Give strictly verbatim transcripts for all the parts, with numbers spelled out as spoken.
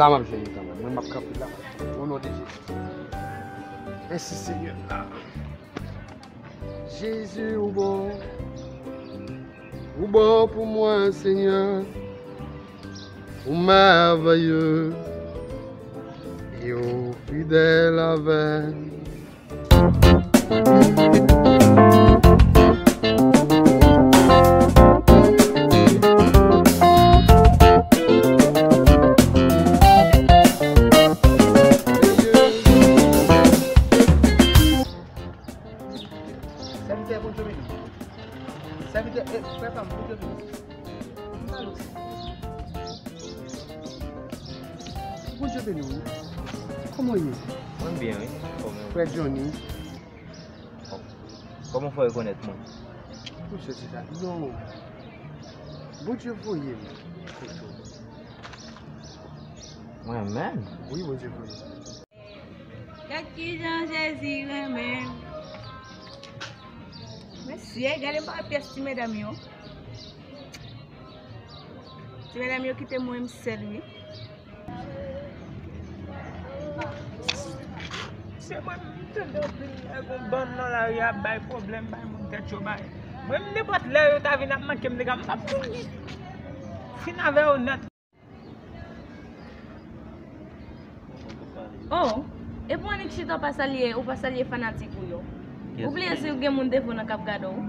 A, m ap jwenn li kanmenm. Mwen, m ap kanpe la. O non de Jezi. Mèsi, Senyè. Jezi, ou bon. Ou bon pou mwen, Senyè. Ou mèvèye. E ou fidèl avè m. Sèvitè, Bondye beni w. Sèvitè, eh, frè pa m, Bondye beni w. Bondye beni w. Kòman w ye? Mwen byen, wi. Kòman w ye? Frè Johnny. Kòman w fè rekonèt mwen? Monchè, se sa. Non. Bondye voye m kote w. Mwen menm? Wi, Bondye voye m. Gad kijan Jezi renmen m. Mesye, gade m pa wè pyès ti medam yo. Ti medam yo kite mwen m sèl, wi. Se mwen, m tande anpil lè gon bann nan lari a ap bay pwoblèm, bay moun tèt yo bay. Mwen, m nenpòt lè yo ta vin ap manke m, nèg a, m t ap fin avè yo nèt. Oh, e pou annik chita w pa salye, ou pa salye fanatik ou yo. Ou bliye si gen moun devan w nan k ap gade w.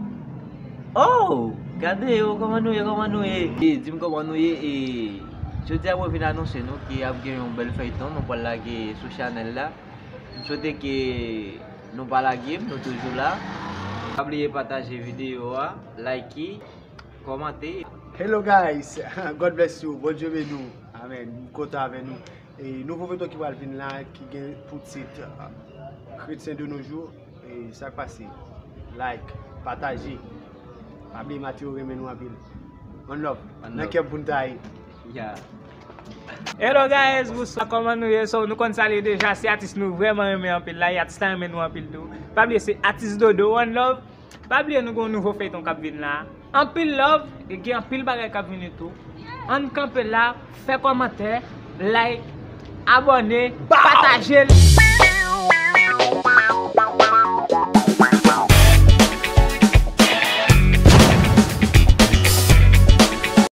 Oh, gade yo, kòman nou ye, kòman nou ye? E, di m kòman nou ye, e, jodi a mwen vin anonse nou ke ap gen yon bèl fèyton nou pral lage sou chanèl la. M swete ke nou pa lage m, nou toujou la. Pa bliye pataje videyo a, like, kòmante. Hello guys, God bless you, Bondye beni w. Amen. M kontan avè nou. E nouvo feyton ki pral vin la, ki gen pou tit, uh, Chrétien de nos jours. E sa k pase? Like, pataje. Pa bliye Mateo renmen nou anpil. One love. One love. Nan kè m pou n ta ye. Yeah. Hello guys, bonswa, kòman nou ye? So, nou konn sa l ye deja, se atis nou vrèman renmen anpil la, e atis la renmen nou anpil tou. Pa bliye se atis Dodo, one love. Pa bliye nou gen yon nouvo feyton k ap vin la. Anpil love, e gen anpil bagay k ap vini tou. Ann kanpe la, fè kòmantè, like, abòne, pataje l.